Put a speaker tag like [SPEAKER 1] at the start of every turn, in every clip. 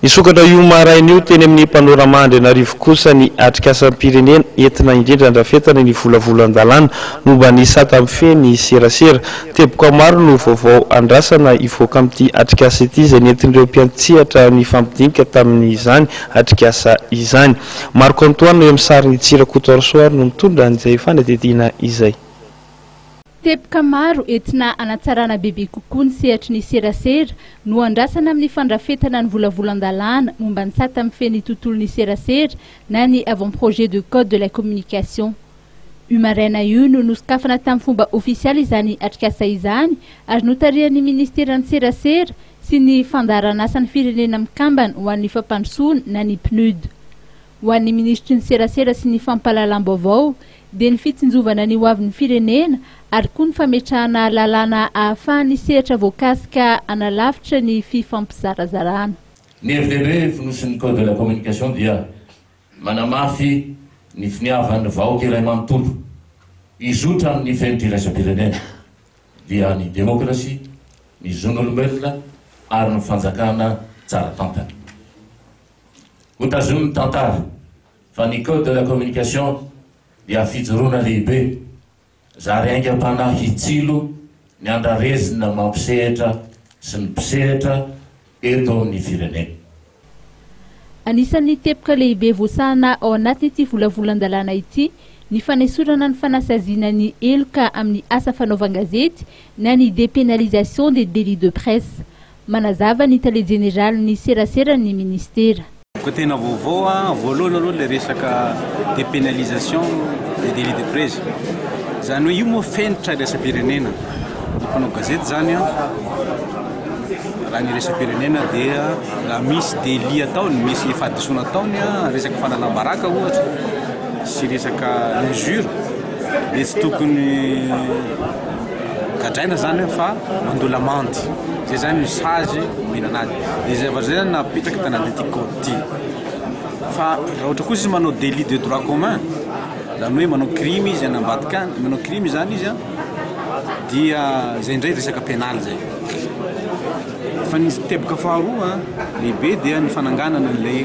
[SPEAKER 1] Nisokatra io maraina io teny amin'ny Panorama Andrianarivo kosa ny atrikasam-pirenena entina indrindra andrafetana ny volavolan-dalàna momba ny sata mifehy ny serasera. Teboka maro no vaovao andrasana hivoaka amin'ity atrikasa ity izay nentin'ireo mpiantsehatra nifampidinika tamin'izany atrikasa izany. Marco Antoine eo amin'ny sarin'i Tsirakotoarisoa ary no mitondra an'izay fanadihadiana izay.
[SPEAKER 2] Teboka maro entina hanatsarana bebe kokoa ny sehatry ny serasera no andrasana amin'ny fandrafetana ny volavolan-dalàna momba ny sata mifehy ny tontolon'ny serasera na ny avant-projet de code de la communication. Io maraina io no nosokafana tamin'ny fomba ofisialy izany atrikasa izany ary notarihan'ny ministeran'ny serasera sy ny fandaharan'asan'ny firenena mikambana ho an'ny fampandrosoana na ny PNUD. Ho an'ny minisitry ny serasera sy ny fampahalalam-baovao dia ny fitsinjovana ny hoavin'ny firenena ary koa ny fametrahana lalàna ahafahan'ny sehatra voakasika hanalavitra ny fifampizarazarana.
[SPEAKER 3] Ny hevi-dehibe fonosin'ny Code de la communication dia manamafy ny finiavan'ny vahoaka iray manontolo hizotra amin'ny fenitra iraisam-pirenena dia ny demokrasia, ny zon'olombelona ary ny fanjakana tsara tantana. Hotazomin'ny tantara fa ny Code de la communication dia fijoroana lehibe, zary aingam-panahy hitsilo ny andrarezina mampisehatra sy ny mpisehatra eto amin'ny firenena.
[SPEAKER 2] Anisan'ny teboka lehibe voasahana ao anatin'ity volavolan-dalàna ity ny fanesorana ny fanasaziana ny heloka amin'ny asa fanaovan-gazety na ny dépénalisation des délits de presse. Manazava ny tale jeneralin'ny seraseran'ny minisitera.
[SPEAKER 4] Ka tena vaovao, voalohany aloha ilay resaka dépénalisation des délits de presse. Izany hoe io moa fenitra iraisam-pirenena. Ny mpanao gazety izany raha ny iraisam-pirenena dia raha misy délit ataony, misy fahadisoana ataony, resaka fanalam-baraka ohatra sy resaka injure dia tsy tokony gadraina zany fa mandoa lamandy, zay zany ny sazy omena anazy, de zay zavatra zay zany napetraka tanatin'ity code ty, fa raha ohatra kosa izy manao délit de droit commun, zany hoe manao crime izy any ambadika any, manao crime zany izy an, dia zay indray resaka pénal zay, fa ny teboka faharoa lehibe dia ny fananganana an'ilay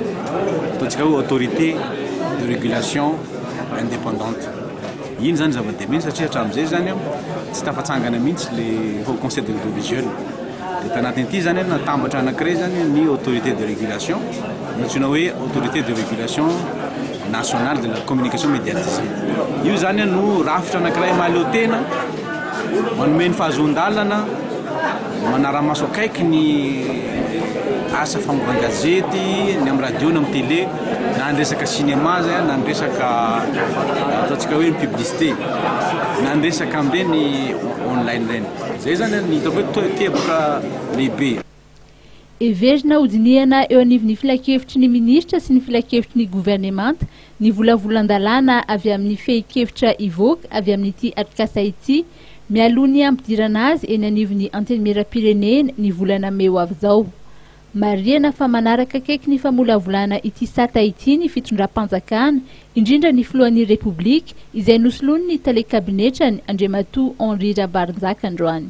[SPEAKER 4] ataontsika hoe autorité de régulation indépendante. Iny zany zava-dehibe mihitsy satria hatramin'izay zany tsy tafatsangana mihitsy le Haut Conseil de l'audiovisuel. Dia tanatin'ity zany natambatra anankiray zany ny autorité de régulation nantsoina hoe autorité de régulation nationale de la communication médiatisée. Io zany no rafitra anankiray mahaleo tena manome ny fahazoan-dalana Manara-maso akaiky ny asa famoahan-gazety, ny amin'ny radio na amin'ny télé, na ny resaka cinéma zay, na ny resaka ataontsika hoe ny publicité, na ny resaka amin'ireny online ireny. Zay zany ny hitako hoe teboka lehibe.
[SPEAKER 2] Heverina hodinihana eo anivon'ny filankevitry ny minisitra sy ny filankevitry ny governemanta ny volavolan-dalàna avy amin'ny fehin-kevitra hivoaka avy amin'ity atrikasa ity Mialoha ny hampidirana azy eny anivon'ny Antenimierampirenena ny volana mey ho avy izao. Marihana fa manaraka akaiky ny famolavolana ity sata ity ny fitondram-panjakana, indrindra ny filohan'ny Repoblika, izay nosoloin'ny tale kabinetrany, Andriamatoa Henri Rabary Njaka androany.